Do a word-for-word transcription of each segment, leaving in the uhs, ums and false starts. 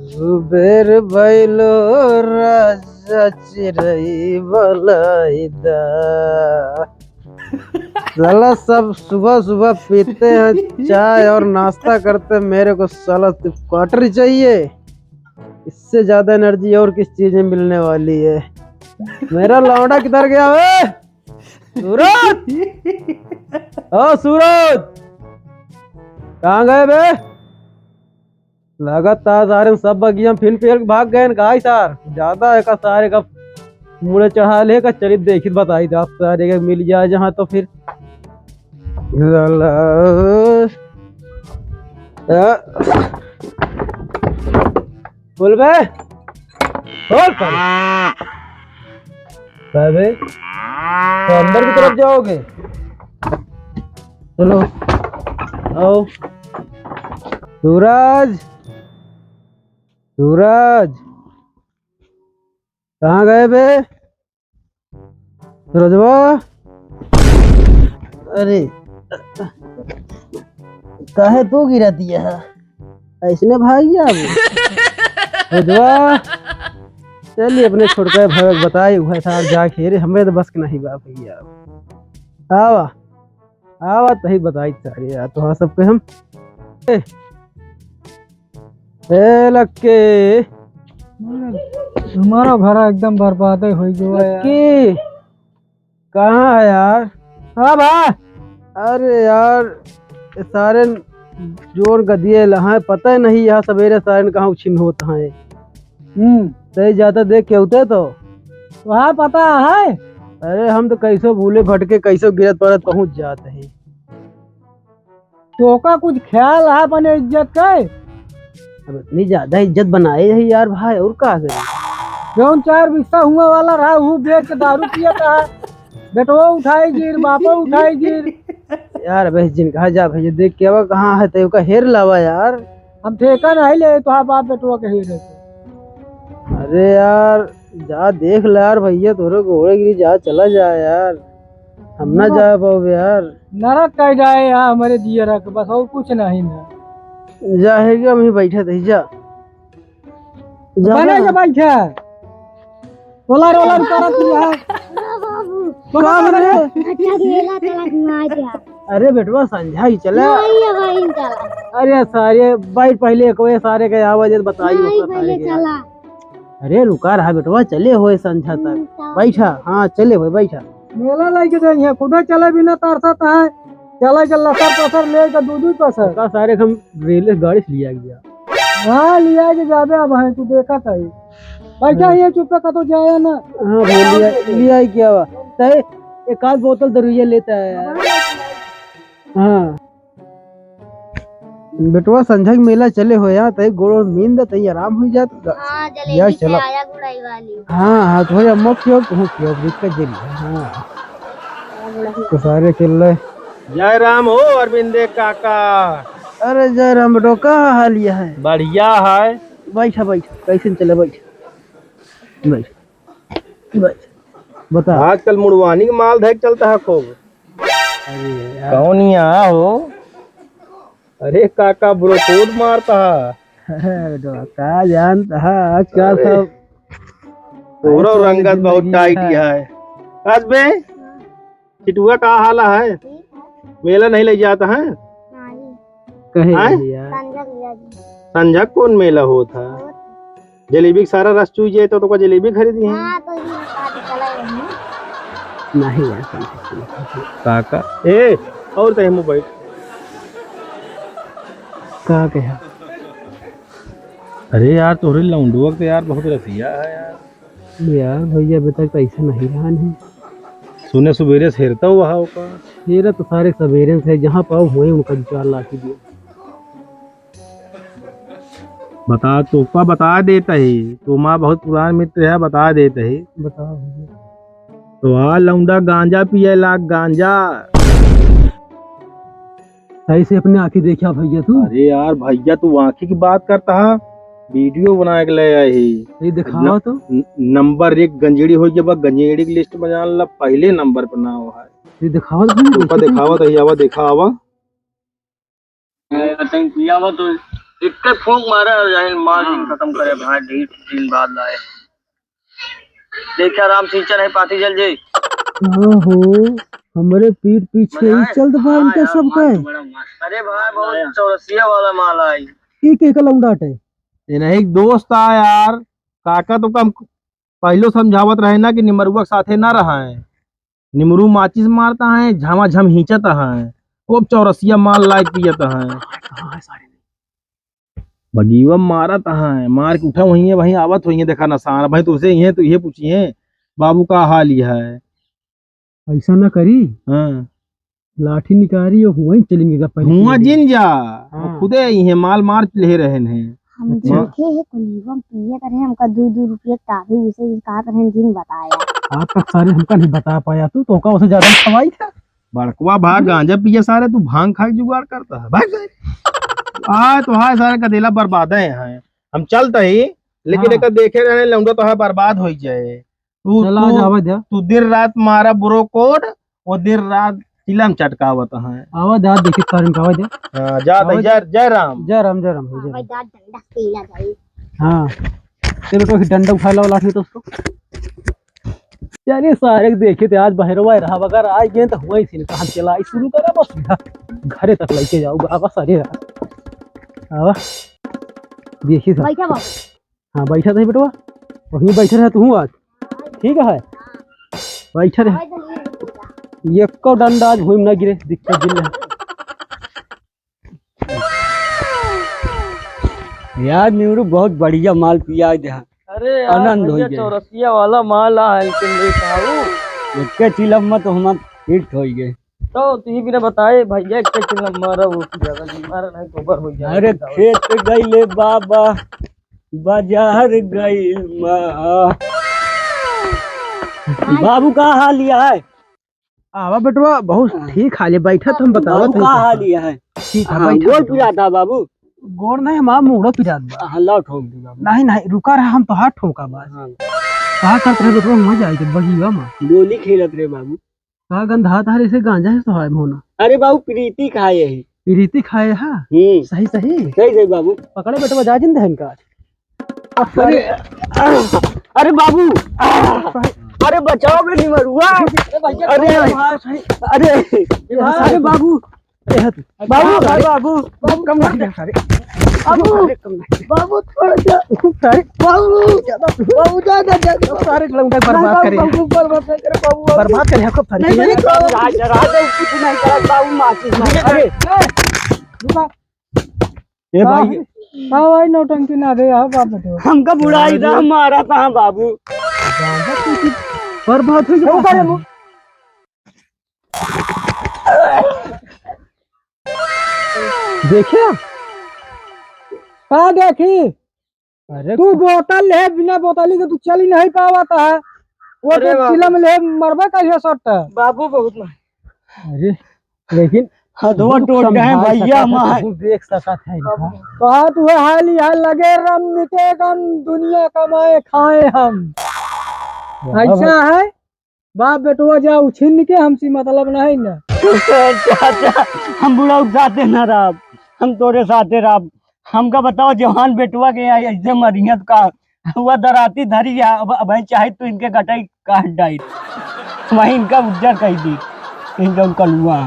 सुबेर भइलो राजा चिरई बलाइदा। साला सब सुबह सुबह पीते हैं चाय और नाश्ता करते, मेरे को साला सिर्फ क्वार्टर चाहिए। इससे ज्यादा एनर्जी और किस चीज में मिलने वाली है? मेरा लौंडा किधर गया बे? सूरज! ओ सूरज! कहाँ गए बे? लगातार सारे सब बगिया फिन पेल के भाग गए न, गाय सार। ज्यादा है का सारे का मुड़े चढ़ा ले का, चलित देखित बताई आप सारे के मिल जाए जहाँ तो फिर। साला। आ, बोल बे। बोल साले। अबे, तो अंदर की तरफ जाओगे? चलो, आओ। सूरज, सूरज, कहाँ गए बे? सूरजवा, अरे, काहे तू गिरा दिया है? ऐसने भाई अब। सूरजवा, चलिए अपने छोटका भाई बताई, उहे सार जाके, अरे, हमरे तो बस के नहीं बा भैया। आवा, आवा, तही बताई सारे यार, तो हाँ सबके हम। ए, ए, लक्की। तुम्हारा भरा एकदम बर्बादे होई गवा यार। लक्की, कहाँ है यार? हाँ बा। अरे यार, ये सारे जोर गदिए लहाए, पता ही नहीं यहाँ सवेरे सारे कहाँ उछिन होत हैं। हम्म। तई जाता देख के उते तो। वहाँ पता है? अरे हम तो कैसो भूले भटके, कैसो गिरत पड़त पहुँच जात है। तोका कुछ ख्याल है अपने इज्जत के? अब इतनी ज्यादा इज्जत बनाए है यार भाई, और का करे? जौन चार बिस्सा हुआ वाला रहा, वो बेच के दारू पियत रहा। बेटवा उठाई गिर, बापा उठाई गिर। यार बस जिन कहा जा भैया, देख के अब कहाँ है, तो का हेर लावा यार। हम ठेका नहीं ले, तो बाप बेटवा के हेर है। अरे यार, जा देख ले यार भैया, तोरे गोड़े गिरी, जा चला जा यार, हम ना जा पाओ यार। नरक कह जाए यहाँ हमारे दिए रख, बस और कुछ नहीं ना। जा है कि हम ही बैठे थे, जा। जा बने ना। के बैठे। रोलर, रोलर करत रहा। का रे? अच्छा, मेला चला घुमा जा। अरे बेटवा, संझा ही चला। नहीं, अब नहीं चला। अरे सारे, बैठ पहले, कोई सारे के आवाज बताई नहीं, होता पहले सारे के। चला। अरे रुका रहा बेटवा, चले होए संझा तक। हम्म, चला। बैठा, हाँ, चले होए, बैठा। मेला लेके जाइए, खुदा चले बिना तरसत है। चला के लसर पसर ले के दूध दूध पसर। का सारे हम रेल गाड़ी से लिया गया। हाँ, लिया के जाबे अब है, तू देखा सही। बैठा हाँ। ये चुप्पे कतो जाया ना। हाँ भाई, लिया, लिया ही क्या हुआ? तय एक आध बोतल दरुइया लेता है यार। हाँ। बेटवा संझा के मेला चले हो यार, तई गोड़ मीन दे, तई आराम हो जात। हाँ, जलेबी यार, से चला। आया गुड़ाई वाली। हाँ, हाँ, थोड़ी अम्मा क्यों, कहूँ क्यों, दिक्कत जरी। हाँ। आया गुड़ाई। तो सारे खेल ले। जय राम हो अरविंदे काका। अरे जय राम बेटो, का हाल ये है? बढ़िया है। बैठा, बैठा, कैसे चले, बैठ, बैठ, बैठ, बता। आजकल मुड़वानी के माल धैक चलता है खूब। अरे यार। कौन यहाँ हो? अरे काका, ब्रोकोड मारता है। अरे बेटवा, का जानता है, आजकल अरे। सब तोरो ऐसे रंगत बहुत जिंदगी टाइट है। है। आज बे, चिटुआ का हाल है? ठीक है। मेला नहीं ले जाता है? नहीं। कहे हैं? नहीं यार। संझक लिया जी। संझक कौन मेला होता है? होत। जलेबी के सारा रस चूस जाए तो तोका जलेबी खरीदी है। हाँ, तो ये शादी चला ही नहीं। नहीं यार, संझक नहीं। काका, ए, और तय मोबाइल। का कहा? अरे यार, तोहरे लौंडुआ के तो यार बहुत रसिया है यार। यार भैया, अभी तक तो ऐसा नहीं रहन है। सुने सुबेरे से हेरता हुआ है ओका। हेरा तो सारे सवेरे से, जहाँ पाओ हुए उनका दो चार लाठी दियो। बता, तोका बता देता ही, तो माँ बहुत पुरान मित्र है, बता देता ही। बताओ भैया। तो आ लौंडा गांजा पिए लाग, गांजा। सही से अपने आँखी देखा भैया तू? अरे यार भैया, तू आँखी की बात करता है, वीडियो बना के ले आए ही। ये दिखावा न-, तो। न-, नंबर एक गंजेड़ी हो गया, बा गंजेड़ी की लिस्ट में जान ला, पहले नंबर पर नाव है। ये दिखावा तो भैया, ऊपर देखो। दिखावा तो, ये आवा, देखा आवा। ए, तैं पियावा तो। इक्के फूंक मारे और जाहिल माल दिन खत्म करे भाई, ढीठ दिन बाद लाए। देखा राम सिंचन है पाती जल जे। ओहो, हमरे पीठ पीछे ही चलत बा इनका सबका। अरे भाई, बहुत चौरसिया वाला माल आई। ई के कलम डाटे? ये नहीं, एक दोस्त आ यार, काका तो कम पहलो समझावत रहे ना कि निमरुआ के साथे ना रहा है। निमरू माचिस मारता है, झमाझम हींचत है, खूब चौरसिया माल लायक पियत है। बगीवा मारत है, मार के उठा वहीं है, वहीं आवत होइए, देखा नसान। भाई तुझसे ये तो ये पूछिए, बाबू का हाल ही है? ऐसा ना करी। हाँ। लाठी निकारी और हुआ ही चलेंगे का पहले हुआ जिन जा। हाँ। खुदे ही है, माल मार ले रहे हैं। हम देखे हैं कुलीवा में पिए करे, हमका दो दो रुपये का भी उसे कहा करे जिन बताया। आज तक सारे हमका नहीं बता पाया तू, तो का उसे ज्यादा खवाई था। बड़कवा भाग गांजा पिए सारे, तू भांग खा के जुगाड़ करता है, भाग सारे। आ तो हाय सारे का दिला बर्बाद है। हम चलता ही, लेकिन हाँ। एक देखे रहे लौंडा तो है बर्बाद हो जाए। तू, चला तू, जावा जा। तू दिन रात मारा ब्रो कोड, वो दिन रात चिलम चटकावत है। आवा जा, देखी तारन का आवा जा। हाँ, जा आवा दे, जा। जय, जय राम। जय राम, जय राम, जय राम। आवा जा, डंडा से खेला जाए। हाँ। तेरे को डंडा उठा लो, लाठी तो उसको। यार, ये सारे देखे थे, आज बहरवा रहा, अगर आ गए तो हुआ ही सीन, कहाँ चला, आई शुरू करा, बस सीधा घरे तक लेके जाऊँ, आवा सारे। आवा, देखी था। बैठा बाबू। हाँ, बैठा था बेटवा, वहीं बैठे रहे तू आज, ठीक है, बैठे रहे। ये को डंडा आज भूमि ना गिरे, दिक्कत दिल है। यार, निवरू बहुत बढ़िया माल पिया दे। अरे यार, आनंद हो भैया, गया। चौरसिया वाला माल आ है, लेकिन ले खाऊ। एक चिलम में तो हम हिट हो गए। तो तुही बिना बताए भैया, एक चिलम मारा, वो की ज्यादा जी मारा, नहीं गोबर हो जाए। अरे, खेत गईले बाबा, बाजार गई माँ। बाबू का हाल है? आवा बेटवा, बहुत ठीक हाल है, बैठा तो हम बतावा बाबू तनी का का। हाल है? ठीक है, हाँ, बैठा गोड़ बेटवा। पिरात है बाबू। गोड़ नहीं, हमार मुड़ो पिरात बा। हाँ, लाओ ठोक दे बाबू। नहीं, नहीं, रुका रहा, हम तोहार ठोका बस। हाँ। का करत रहे बेटवा, वहाँ जाए के बगिया में। गोली खेलत रहे बाबू। का गंधा तारे से गांजा है सोहाय होना। अरे बाबू, प्रीति खाए है। प्रीति खाए हा? हम्म। सही, सही। सही, सही बाबू। पकड़े बेटवा, जा जिन दहन का। अरे, अरे बाबू, अरे बचाओ बे निमरुआ। अरे, अरे, अरे, अरे बाबू, बाबू, बाबू, बाबू, कम नहीं, सारे। बाबू, अरे, कम नहीं। बाबू, थोड़ा सा। सारे। बाबू, ज्यादा। बाबू, ज्यादा, ज्यादा। सारे लौंडा बर्बाद करे। बाबू, बर्बाद नहीं करे, बाबू, बाबू। बर्बाद करे, खूब सारे। नहीं, नहीं, बाबू। राज, राज, कुछ नहीं करे, बाबू, माचिस मार। अरे, रुका। ए भाई। हाँ भाई, नौटंकी ना दे, हाँ बाप बेटे। हमका बुढ़ाई था, मारा था बाबू। बर्बाद हो गया। देखिया? का देखी? अरे तू बोतल ले, बिना बोतली के तू चली नहीं पावत है। वो अरे तो बाबू। चिलम ले मरबे करिए सट्टा। बाबू बहुत मार। अरे, लेकिन हथवा तू टूट गए समझा भैया सकत है, मार। तू देख सकत है इनका। कहा तू है हाल ही हाल लगे रम मिटे गम, दुनिया कमाए खाए हम। वाह ऐसा भाई। है? बाप बेटवा जा उछिन के हमसे मतलब नहीं ना। चाचा, हम बुढ़ऊ साथे ना रहब, हम तोरे साथे रहब। हमका बताओ, जवान बेटवा के यहाँ ऐसे मरियत का हुआ, दराती धरी है, अब, अब चाहे तो इनके गटाई काट डाई, वहीं इनका उज्जर कह दी, इनका उनका लुआ।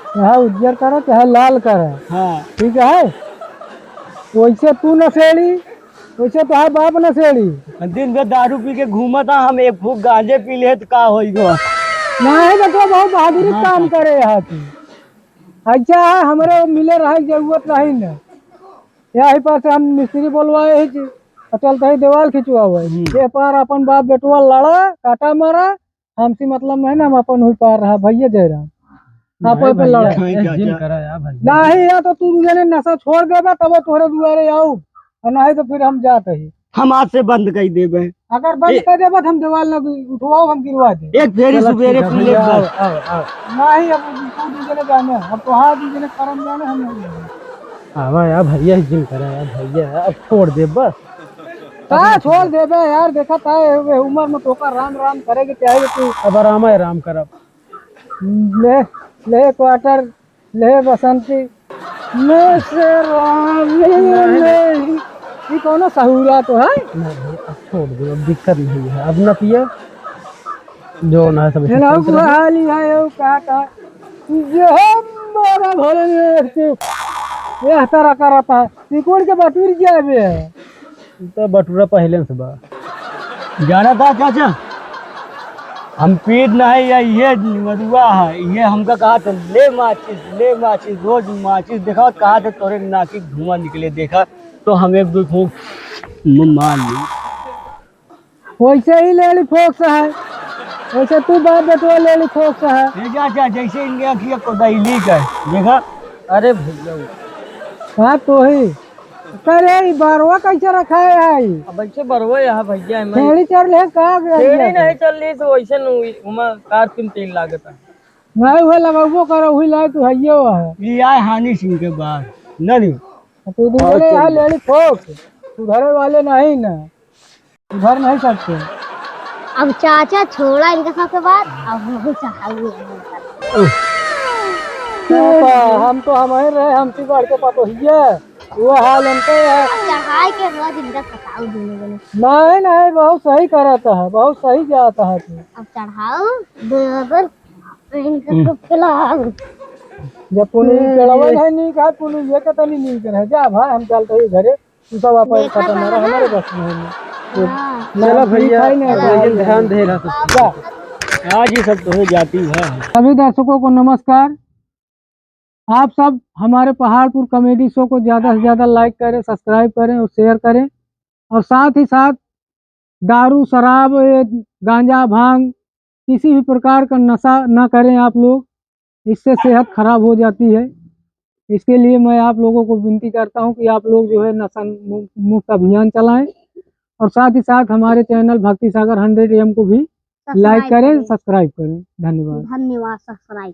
चाहे उज्जर करो, चाहे लाल करो। हाँ। ठीक है, वैसे तू नशेड़ी, वैसे तोहार बाप नशेड़ी। दिन भर दारू पी के घूमत हा, हम एक फूक गांजे पी ले तो का होई गो? नहीं बेटवा, बहुत बहादुरी हाँ, काम हाँ। करे है तू। अच्छा है, हमरे मिले रहे जरूरत नहीं न। यही पर से हम मिस्त्री बोलवाए ही जी, और चलते ही दीवाल खिंचवावे। हम्म। ये पार अपन बाप बेटवा लड़ा, काटा मारा, हमसे मतलब नहीं ना, हम अपन हुई पार रहा भैया जयराम। आप नहीं पे भैया, लड़ा। नहीं ए, जिन चाचा। करा यार भैया। नहीं यार, तो तू दू जने नशा छोड़ देबा, तब तोहरे दुआरे आऊ, और नहीं तो फिर हम जात ही। हम आज से बंद कर देबे। अगर बंद ए- कर देबा, तो हम दीवाल ना उठवाओ, हम गिरवा दे। एक फेरी चलो, सुबेरे ठीक है पी ले भैया, बस। आओ, आओ, आओ। नहीं, अब तू दू जने जाने, अब तोहार दू जने करम जाने, हम नहीं जाने। आवा यार भैया, जिन करा यार भैया, अब छोड़ दे बस। का छोड़ देबे यार, देखा था ये उम्र में तोका राम राम करे के चाहिए तू। अब आराम है, आराम करब। ले, ले क्वार्टर, ले बसंती। ले से राम, ले कौनो सहूरा तो है? नहीं भैया, अब छोड़ दो, अब दिक्कत नहीं है, अब ना पिए, जो ना है सब है ना, ऐसे चलते रहे। हाली है, ये का, का, ये हमारा भोले ने एक ठे, ये तरह करता है, सिकुड़ के बटुर गया बे। तो बटुरा पहले से बा। जाना था चाचा, हम पीत नहीं है, ये निमरुआ है, ये हमका कहा था, "ले माचिस, ले माचिस", रोज माचिस देखा, कहा था, "तोरे नाकी धुआं निकले, देखा", तो हम एक दो फूंक म-, मार ली। वैसे ही लेली फोक्स है, वैसे तू बाप बेटवा लेली फोक्स है। ये जा, जा, जैसे इनके अखिया कोदाई ली का, देखा। अरे भैया। का तो ही? अरे, ई बरवा कैसे रखा है आई? अब ऐसे बरवा यहाँ भैया है, मैं छेड़ी चल रहे का गया छेड़ी है? नहीं चल रही, तो वैसे नु उमा कार तुम तेल लागत है। नहीं हुआ, लगाबो करो, हुई लाए तू हइयो है। ये आए हानि सिंह के बाद, नहीं। तू दूसरे यहाँ लेली फोक्स, सुधरे वाले नहीं ना। उधर नहीं सकते। अब चाचा छोड़ा इनका सबके बाद, अब हमहू चढ़ाई है। पापा, हम तो हम ही रहे, हमसे बढ़ के पतोहिया, वो हाल उनके है। अब चढ़ाई के रोज इनका सताऊ देने वाले। नहीं, नहीं, बहुत सही करता है, बहुत सही जाता है तू। अब चढ़ाओ, दो बार इनका हम्म। सब खिलाओ। जब कोनो ई चढ़ावे नहीं, नहीं कहा, कोनो ये कहता नहीं, नहीं करे। जा भाई, हम चलते ही घरे। तू सब अपन देखा खत्म था ना, ना? हमारे बस में है नहीं। हाँ। चलो ना, भैया, ठीक है ना, अब लेकिन ध्यान दे रहा था। जा। आज ये सब तो हो जाती है। सभी दर्शकों को नमस्कार। आप सब हमारे पहाड़पुर कॉमेडी शो को ज़्यादा से ज़्यादा लाइक करें, सब्सक्राइब करें और शेयर करें। और साथ ही साथ दारू, शराब, ये गांजा, भांग, किसी भी प्रकार का नशा ना करें आप लोग, इससे सेहत खराब हो जाती है। इसके लिए मैं आप लोगों को विनती करता हूँ कि आप लोग जो है नशा मु-, मुक्त अभियान चलाएं और साथ ही साथ हमारे चैनल भक्ति सागर हंड्रेड एएम को भी लाइक सब्सक्राइब करें, करें। सब्सक्राइब करें। धन्यवाद। धन्यवाद, सब्सक्राइब।